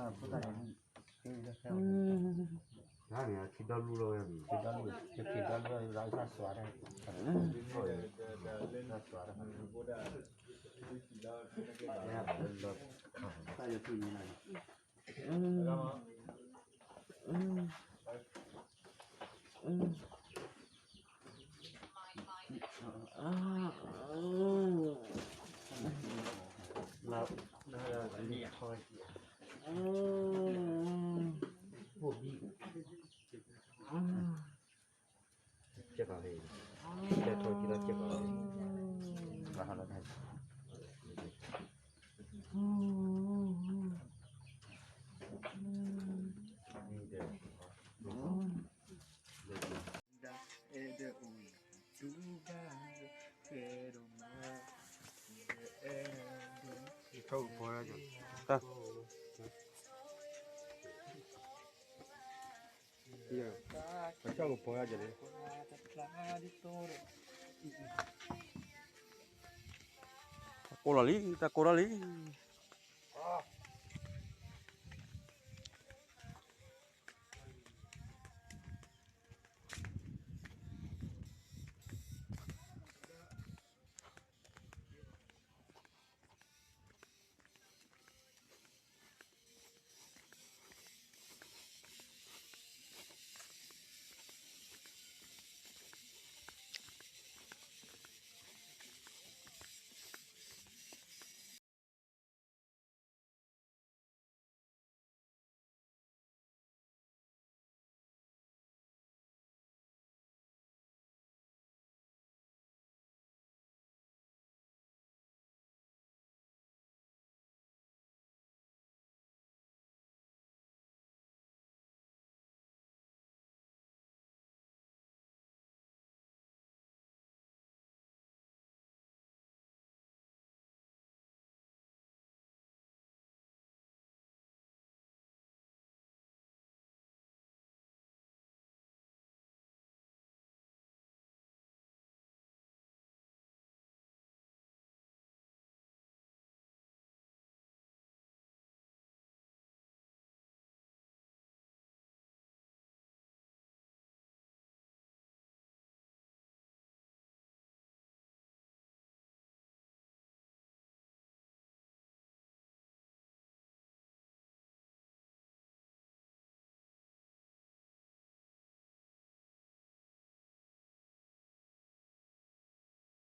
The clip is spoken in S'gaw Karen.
နၢ်န့ၣ် ခံဒီလူလီၤဝဲမး, ခံဒီလူ, ခံဒီလူလီၤ သးစွးတၢ်, သးစွးတၢ်, တၢ်ယထူၣ်န့ၣ်လီၤ. တၢ်ကိၢ်လီၤလံ, တၢ်ကိၢ်ထီၣ်လံ.